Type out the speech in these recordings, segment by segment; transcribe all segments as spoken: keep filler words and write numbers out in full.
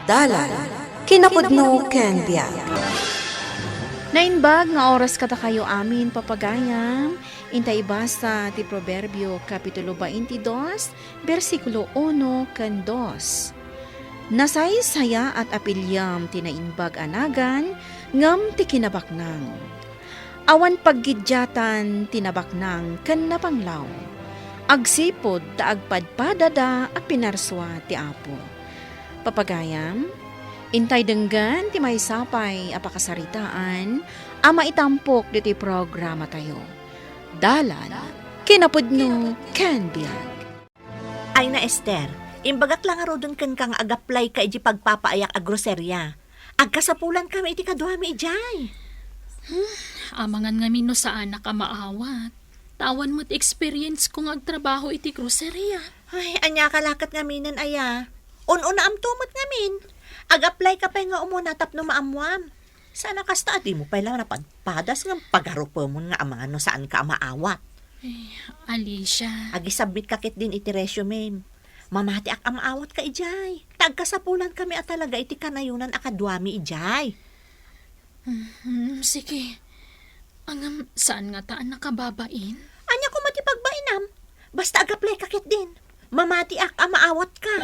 Dalan, kinapudno ken biag. Naimbag nga oras kadakayo amin, papagayam. Inta ibasa ti Proverbio, Kapitulo twenty-two, bersikulo uno ken dos. Nasaysayaat a piliem ti naimbag a nagan, ngem ti kinabaknang. Awan paggidiatan ti nabaknang ken napanglaw. Agsipud ta agpadpadada a pinarsua ti Apo. Papagayam, intay denggen ti maysa pay a pakasaritaan a maitampok ditoy programatayo. Dalan, kinapudno, ken biag. Ay na, Esther, imbagak la ngaruden kenka nga agaplayka iti pagpapaayak a groseria. Agkasapulan kami iti kaduami idiay. Hmm, amangan ngamin no saanak a maawat. Ta awan met experience ko nga agtrabaho iti groceria. Ay, ania ka la ket ngaminen aya? Un-unaamto met ngamin. Ag-apply ka pay nga umuna tapno maammuam. Sana kasta a dimo pay la napadpadas ngem pagarupemon nga amangan no saanka a maawat. Ay, Alicia. Ag-isubmit ka ketdin iti resume. Mamatiak a maawatka idiay. Ta agkasapulan kami a talaga iti kanayonan a kaduami idiay. Mhm, sige. Ngem saan ngata a nakababain? Ania koma ti pagbainam? Basta ag-apply ka ketdin. Mamatiak a maawatka.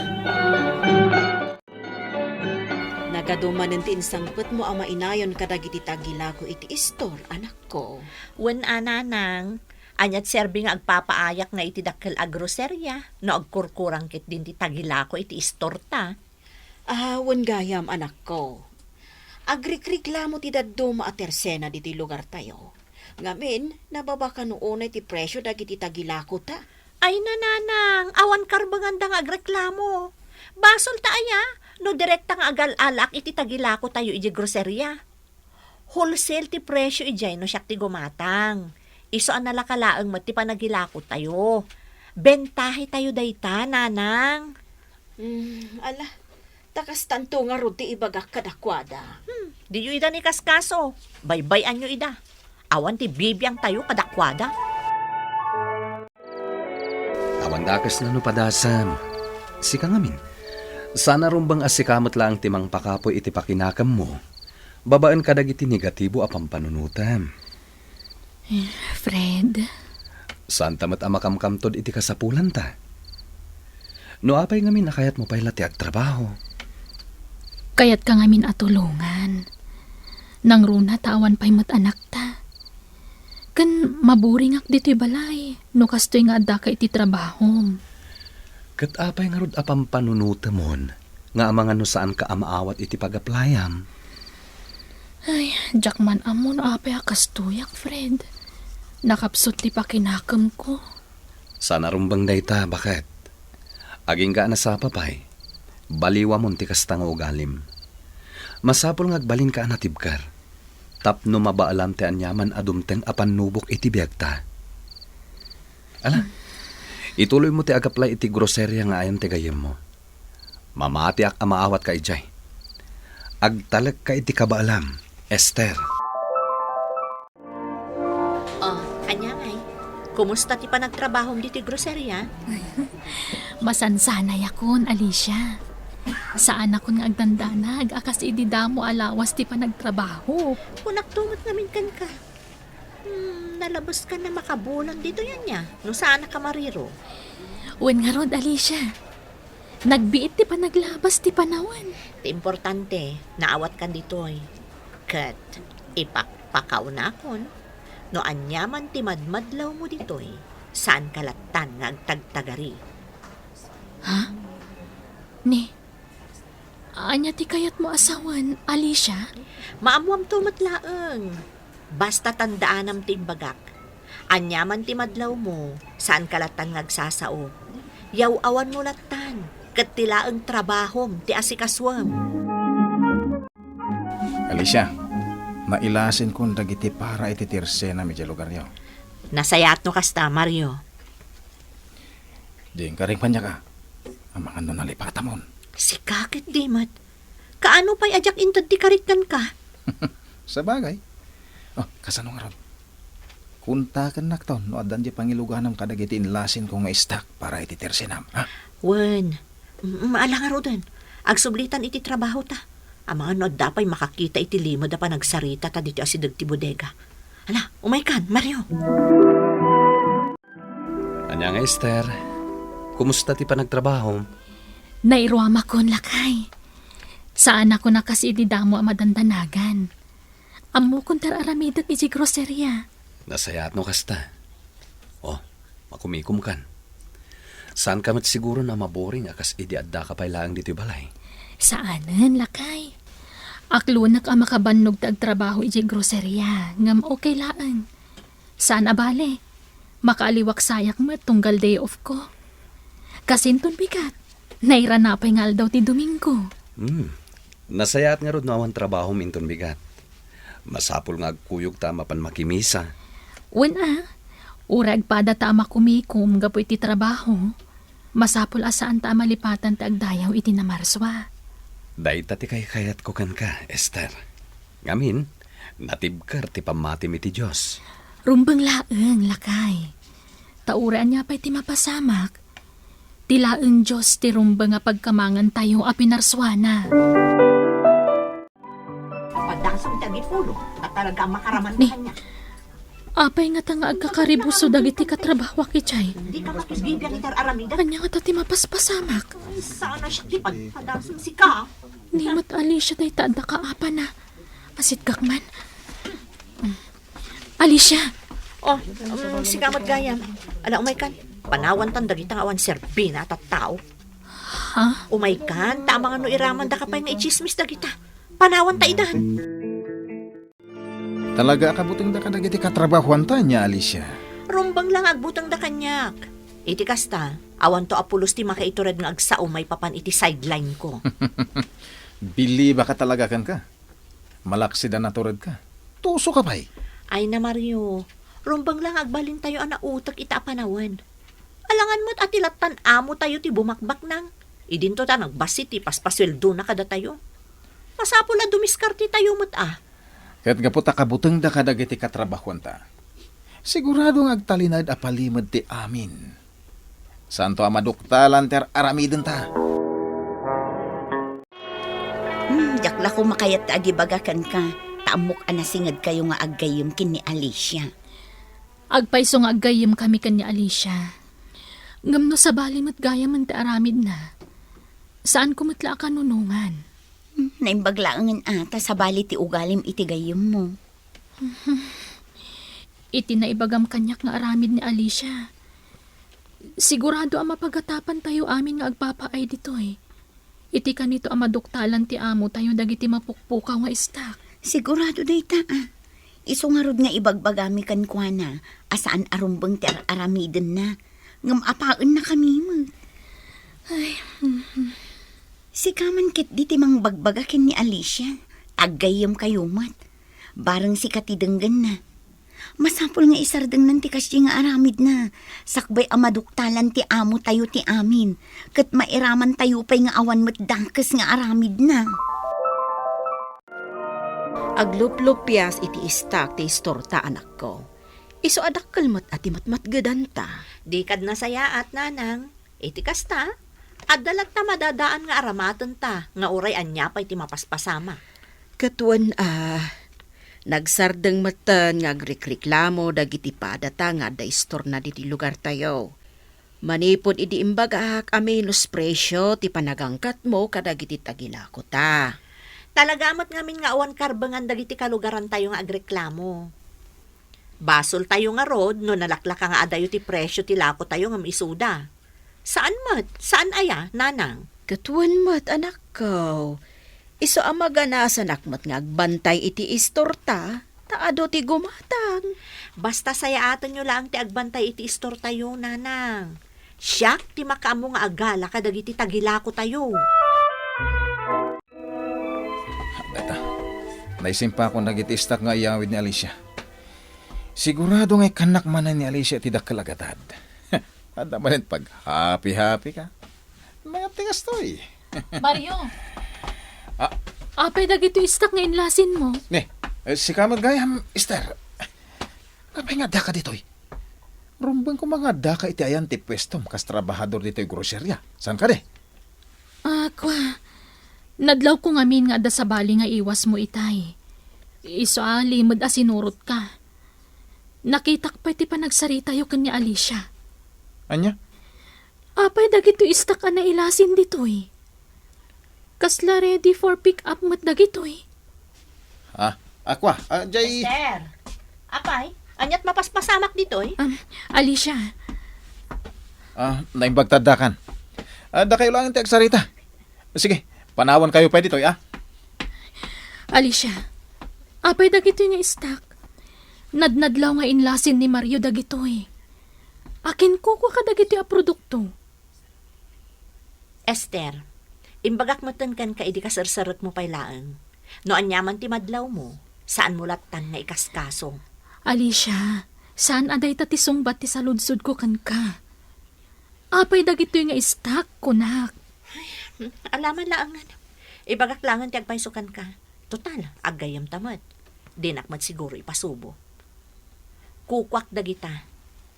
Nagadu manen ti insangpetmo a mainayon kadagiti tagilako iti istor, anakko. Wen a, nanang, ania ti serbi nga agpapaayak nga iti dakkel a groseria no agkurkurang ketdin ti tagilako iti istorta? Ah, wen gayam, anakko. Agrikriklamo ti dadduma a tersena ditoy lugartayo. Ngamin, nababa kano unay ti presio dagiti tagilakota. Ay, nanang, awan karbenganda nga agreklamo. Basolta aya no direkta nga agal-alaak iti tagilakotayo idiay groseria. Wholesale ti presio idiay no siak ti gumatang. Isu a nalaka laeng met ti panagilakotayo. Bentahetayo dayta, nanang. Hmm, ala, ta kastanto ngarud ti ibagak kadakuada. Hmm, diyo ida ni kaskaso. Baybay-anyo ida. Awan ti bibiangtayo kadakuada. Awan dakes nga no padasem. Sika ngamin, saan a rumbeng a sika met laeng ti mangpakapuy iti pakinakemmo, babaen kadagiti negatibo a pampanunotem. Eh, Fred. Saanta met a makamkamtod iti kasapulanta. No apay ngamin a kayatmo pay la ti agtrabaho? Kayatka ngamin a tulongan. Nangruna ta awan pay met anakta. Ken maburingak ditoy balay no kastoy nga addaka iti trabahom. Ket apay ngarud a pampanunotemon nga amangan no saanka a maawat iti pagaplayam? Ay, diak man ammo no apay a kastoyak, Fred. Nakapsut ti pakinakemko. Saan a rumbeng dayta, baket? Agingga a nasapa pay, baliwamon ti kasta nga ugalim. Masapul nga agbalinka a natibker, tapno mabaelam ti aniaman a dumteng a pannubok iti biagta. Ala, ituloymo ti agaplay iti groseria nga ayan ti gayyemmo. Mamatiak a maawatka idiay. Agtalekka iti kabaelam, Esther. Oh, ania ngay? Kumusta ti panagtrabahom ditoy groseria? Masansanayakon, Alicia. Saanakon nga agdandanag a kas idi damo a lawas ti panagtrabaho. Kunakto met ngamin kenka. Hmm, nalabeskan a makabulan ditoy ania no saannak a mariro. Wen ngarud, Alicia. Nagbiit ti panaglabas ti panawen. Ti importante, naawatkan ditoy. Ket ipakpakawnakon, no aniaman ti madmadlawmo ditoy, saanka lattan nga agtagtagari. Ha? Ni, ania ti kayatmo a sawen, Alicia? Maammoamto met laeng. Basta tandaanam ti imbagak. Aniaman ti madlawmo, saanka lattan nga agsasao. Yaw-awanmo lattan, ket ti laeng trabahom ti asikasuem. Alicia, nailasinkon dagiti para iti tirsenam idiay lugaryo. Nasayaat no kasta, Mario. Diak karik paniaka. Amangan no nalipatamon. Sika ket di met. Kaano pay a diak inted ti karik kenka? Sabagay. Oh, kasano ngarud? Kontakennakton no addan diay pangiluganam kadagiti inlasinko nga istak para iti tirsenam, ha? Wen, mm, ala ngaruden. Agsublitan iti trabahota. Amangan no adda pay makakita iti limed a panagsaritata ditoy asideg ti bodega. Ala, umaykan, Mario. Ania nga, Esther? Kumusta ti panagtrabahom? Nairuamakon, lakay. Saanakon a kas idi damo a madandanagan. Ammokon ti ar-aramidek idiay groceria. Nasayaat no kasta. O, makumikomkan. Saanka met siguron a maboring a kas idi addaka pay laeng ditoy balay. Saanen, lakay. Aklonek a makabannog ti agtrabaho idiay groceria, ngem okay laeng. Saan a bale, makaaliwak sayak met tunggal day off ko. Kasinton bigat, nairana pay nga aldaw ti Domingo. Hmm. Nasayaat ngarud no awan trabahom inton bigat. Masapul nga agkuyogta a mapan makimisa. Wen a, uray agpadata a makumikom gapu iti trabaho, masapul a saanta a malipatan ti agdayaw iti Namarsua. Dayta ti kaykayatko kenka, Esther. Ngamin, natibker ti pammatim iti Dios. Rumbeng laeng, lakay. Ta uray ania pay ti mapasamak, ti laeng Dios ti rumbeng a pagkamangantayo a pinarsuana. Padasem ti agipulo, ta talaga a makaraman Ni, kaniak. Apay ngata nga agkakaribuso dagiti katrabahoak idiay? Di ka makibibiag iti ar-aramidek. Ania ngata ti mapaspasamak? Saan a siak ti pagpadasem sika? Ni met Alicia dayta adda kaapana. Asitkak man. Alicia! Oh, um, sika met gayam. Ala, umaykan. Panawantan dagita nga awan serbina a tattao. Ha? Umaykan, ta amangan no iramandaka pay nga itsismis dagita. Panawanta idan. Talaga a kabutengda kadagiti katrabahoanta, ania, Alicia? Rumbeng la nga agbutengda kaniak. Iti kasta, awanto a pulos ti makaitured nga agsao maipapan iti sideline ko. Bilibaka talaga kenka. Malaksid a naturedka. Tusoka pay. Ay na, Mario, rumbeng la nga agbalintayo a nautek ita a panawen. Alangan met a ti lattan amotayo ti bumakbaknang. Idinto ta nagbassit ti paspasueldona kadatayo. Masapul a dumiskartetayo met a. Ket gapu ta kabutengda kadagiti katrabahoanta, sigurado nga agtalinaed a palimed ti amin. Saanto a maduktalan ti ar-aramidenta. Hmm, diak la koma kayat ti agibaga kenka, ta ammok a nasingedkayo nga aggayyem ken ni Alicia. Agpayso nga aggayyemkami ken ni Alicia. Ngem no sabali met gayamen ti aramidna, saanko met la a kanunongan. Hmm, naimbag laengen a ta sabali ti ugalim iti gayyemmo. Iti naibagam kaniak nga aramid ni Alicia, sigurado a mapagatapantayo amin nga agpapaay ditoy. Iti kanito a maduktalan ti amotayo dagiti mapukpukaw nga istak. Sigurado dayta, a. Isu ngarud nga ibagbagami kenkuana a saan a rumbeng ti ar-aramidenna, ngem apaennakami met. Ay, mhm. Sika man ketdi ti mangbagbaga ken ni Alicia, ta aggayyemkayo met. Bareng sika ti denggenna. Masapul nga isardengnan ti kasdi nga aramidna, sakbay a maduktalan ti amotayo ti amin, ket mairamantayo pay nga awan met dakes nga aramidna. Agluplupias iti istak ti istorta, anakko. Isu a dakkel met a ti matmatgedanta. Dikad nasayaat, nanang. Iti kasta, adda latta madadaan nga aramatenta nga uray ania pay ti mapaspasamak. Ket wen a, nagsardeng metten nga agrikriklamo dagiti padata nga adda istorna ditoy lugartayo. Manipud idi imbagak a menos presio ti panagangkatmo kadagiti tagilakota. Talaga met ngamin nga awan karbengan dagiti kalugarantayo nga agreklamo. Basoltayo ngarud no nalaklaka nga adayo ti presio ti lakotayo ngem isuda. Saan met? Saan aya, nanang? Ket wen met, anakko. Isu a maganasanak met nga agbantay iti istorta, ta adu ti gumatang. Basta sayaatenyo laeng ti agbantay iti istortayo, nanang. Siak ti makaammo nga agala kadagiti tagilakotayo. Dayta, naisimpakon dagiti istak nga iyawid ni Alicia. Sigurado nga ikkannak manen ni Alicia ti dakkel a gatad. Adda manen paghapi-hapi ka. Mayat ti kastoy. Mario. Ah. Apay dagitoy istak nga inlasinmo? Ni, eh, sika met gayam, Esther. Apay nga addaka ditoy? Rumbeng koma nga addaka iti ayan ti puestom kas trabahador ditoy groceria. Saan kadi? Ah, kua. Nadlawko ngamin nga adda sabali nga iwasmo itay. Isu a limed a sinurotka. Nakitak pay ti panagsaritayo ken ni Alicia. Ania? Apay dagitoy istak a nailasin ditoy? Kasla ready for pick up met dagitoy? Ah, akua, ah, jay Esther! Apay, aniat mapaspasamak ditoy? Um, Alicia. Ah, naimbag ta addakan. Ah, dakayo laeng ti agsarita. Sige, panawankayo pay ditoy, ah. Alicia, apay dagitoy nga istak? Nadnadlaw nga inlasin ni Mario dagitoy. Akinkukuaka dagitoy a produkto. Esther, imbagak metten kenka idi kaserserekmo pay laeng. No aniaman ti madlawmo, saanmo lattan nga ikaskaso. Alicia, saan a dayta ti sungbat ti saludsodko kenka. Apay dagitoy nga istak, kunak? Alaman laengen. Ibagak laengen ti agpayso kenka. Total, aggayyemta met. Dinak met siguro ipasubo. Kukuak dagita.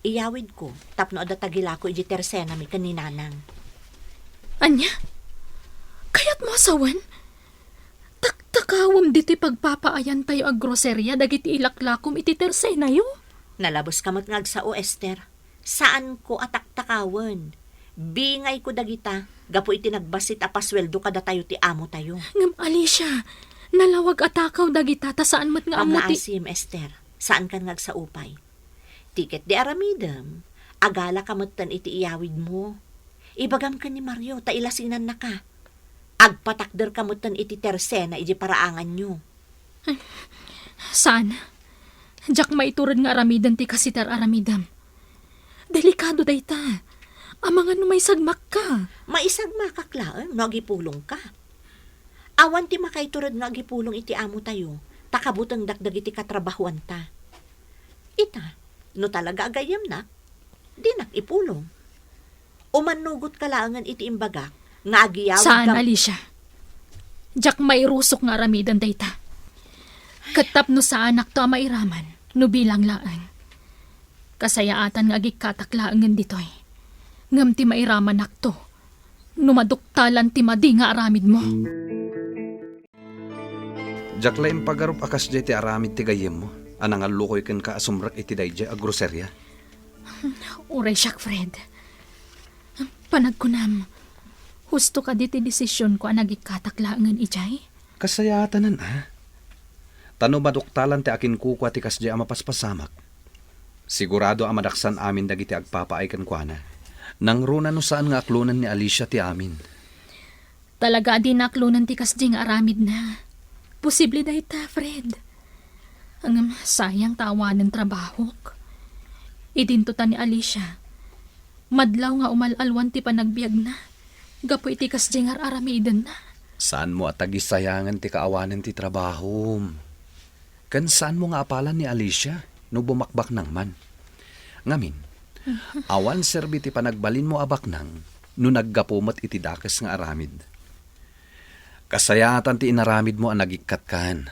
Iyawidko tapno adda tagilako idiay tersenami ken ni Nanang. Ania? Kayatmo a sawen? Taktakawem ditoy pagpapaayantayo a groseria dagiti ilaklakom iti tersenayo? Nalabeska met nga agsao, Esther. Saanko a taktakawen. Bingayko dagita gapu iti nagbassit a pasueldo kadatayo ti amotayo. Ngem, Alicia, nalawag a takaw dagita ta saan met nga ammo ti Ammaasim, Esther. Saankan nga agsao pay. Ti ketdi aramidem, agalaka metten iti iyawidmo. Ibagam ken ni Mario ta ilasinannaka. Agpatakderka metten iti tersena idiay paraanganyo. Saan? Diak maitured nga aramiden ti kas iti ar-aramidem. Delikado dayta. Amangan no maisagmakka. Maisagmakak laeng no agipulongka. Awan ti makaitured nga agipulong iti amotayo, ta kabutengdak dagiti katrabahuanta. Ita, no talaga a gayyemnak, dinak ipulong. Umannugotka laengen iti imbagak nga agiyawidka. Saan, Alicia. Diak mairusok nga aramiden dayta. Ket tapno saanakto a mairaman no bilang laeng. Kasayaatan nga agikkatak laengen ditoy. Ngem ti mairamanakto no maduktalan ti madi nga aramidmo. Diak la impagarup a kasdiay ti aramid ti gayyemmo a nangallukoy kenka a sumrek iti daydiay a groseria. Uray siak, Fred. Panagkunam, husto kadi ti desisionko a nagikkatak laengen idiay? Kasayaatanan a. Ta no maduktalan ti akinkukua ti kasdiay a mapaspasamak, sigurado a madaksan amin dagiti agpapaay kenkuana. Nangruna no saan nga aklonen ni Alicia ti amin. Talaga a di naklonen ti kasdi nga aramidna. Posible dayta, Fred. Ngem sayang ta awanen trabahok. Idinto ta ni Alicia. Madlaw nga umal-alwan ti panagbiagna gapu iti kasdi nga ar-aramidenna. Saanmo a tagisayangen ti kaawanen ti trabahom. Ken saanmo nga apalan ni Alicia no bumakbaknang man. Ngamin, awan serbi ti panagbalinmo a baknang no naggapu met iti dakes nga aramid. Kasayaatan ti inaramidmo a nagikkat kan,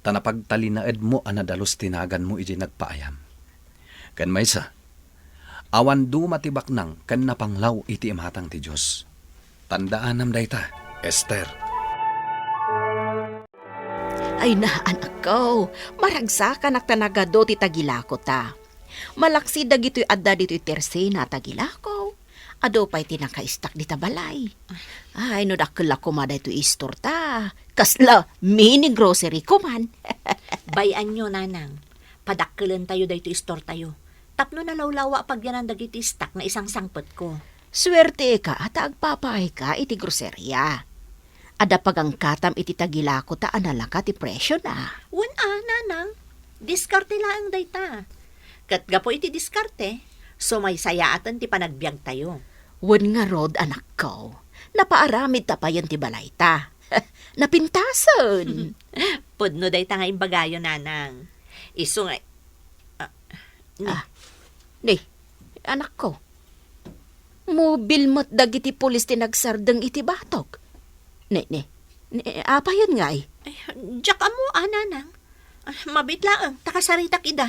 ta napagtalinaedmo a nadalus ti naganmo idiay nagpaayam. Ken maysa, awan duma ti baknang ken napanglaw iti imatang ti Dios. Tandaanam dayta, Esther. Ay na, anakko, maragsakanak ta nagadu ti tagilakota. Malaksi dagitoy adda ditoy tersena a tagilako. Adu pay ti nakaistak dita balay. Ay, no dakkel la koma daytoy istorta. Kasla mini grocery koman. Bay-anyo, Nanang. Padakkelentayo daytoy istortayo. Tapno nalawlawa a pagyanan dagiti istak nga isangsangpetko. Suerteka a ta agpapaayka iti groseria. Adda pagangkatam iti tagilako ta analaka ti presiona. Wen a, Nanang. Diskarte laeng dayta. Ket gapu iti diskarte, sumaysayaaten ti panagbiagtayo. Wen ngarud, anakko, napaaramidta payen ti balayta. Napintasen. Pudno dayta nga imbagayo, Nanang. Isu nga, ah, ni. Ah, ni, anakko. Mobil met dagiti pulis ti nagsardeng iti batok. Ne, ne. Ne, apayen ngay? Ay, diak ammo a, Nanang. Ah, mabiit laeng, ta kasaritak ida.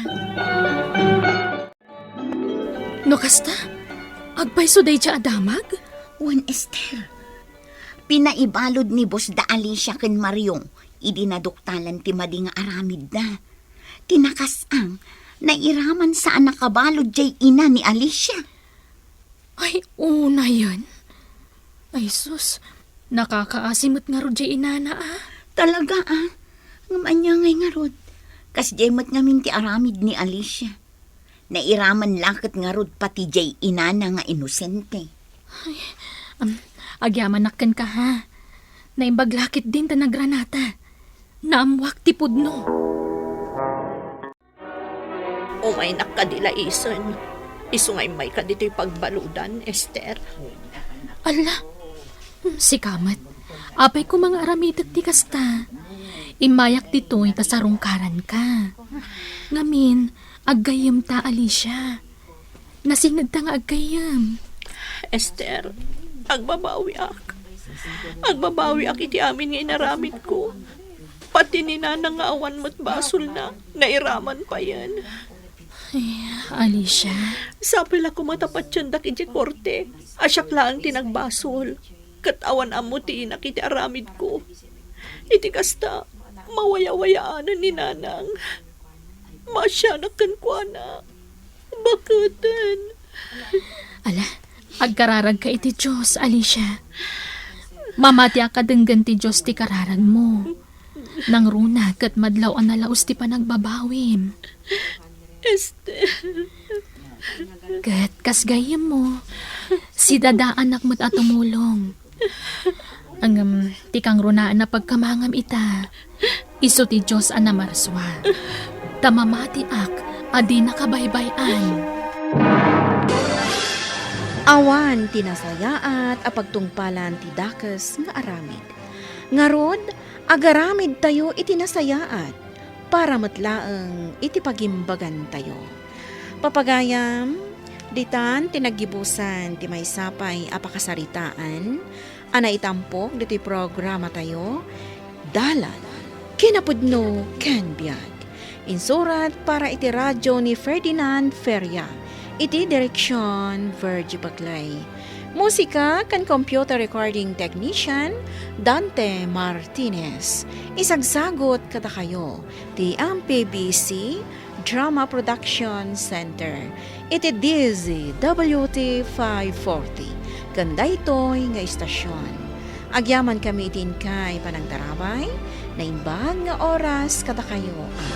No kasta, agpayso daydiay a damag? Wen, Esther. Pinaibalud ni Boss da Alicia ken Mario idi naduktalan ti madi nga aramidda. Ti nakasang, nairaman sa a nakabalud jay ina ni Alicia. Ay, unayen. Ay, sus. Nakakaasi met ngarud jay inana, a. Talaga, a. Ngem ania ngay ngarud? Kasdiay met ngamin ti aramid ni Alicia. Nairaman la ket ngarud pati jay inana nga inosente. Ay, am, agyamanak kenka, ha? Naimbag la ketdin ta nagranata. Naammoak ti pudno. Umaynak kadi la isen. Isu nga immayka ditoy pagbaludan, Esther. Ala, hmm, sika met. Apay koma nga aramidek ti kasta. Immayak ditoy ta sarungkaranka. Ngamin, aggayyemta, Alicia. Nasingedta nga aggayyem. Esther, agbabawiak. Agbabawiak iti amin nga inaramidko. Pati ni Nanang nga awan met basolna, nairaman payen. Ay, Alicia. Sapay la koma ta patiendak idiay korte a siak laeng ti nagbasol, ket awan ammo ti inak iti aramidko. Iti kasta, mawayawayaanen ni Nanang. Maasianak kenkuana. Baketen. Ala, agkararagka iti Dios, Alicia. Mamatiak a denggen ti Dios ti kararagmo. Nangruna ket madlaw a nalaus ti panagbabawim. Esther. Ket kas gayyemmo, sidadaanak met a tumulong. Ngem ti kangrunaan a pagkamangam ita, isu ti Dios a namarsua. Ta mamatiak a di nakabaybay-an. Awan ti nasayaat a pagtungpalan ti dakes nga aramid. Ngarud, agaramidtayo iti nasayaat para met laeng iti pagimbagantayo. Papagayam, ditan ti naggibusan ti maysa pay a pakasaritaan a naitampok ditoy programatayo, Dalan, Kinapudno ken Biag. Insurat para iti radio ni Ferdinand Feria. Iti direksion, Virgie Bagley. Musika ken computer recording technician, Dante Martinez. Isagsagut kadakayo ti M P B C Drama Production Center iti D Z W T five forty ken daytoy nga istasion. Agyamankami iti inkay panangtarabay, naimbag nga oras kadakayo a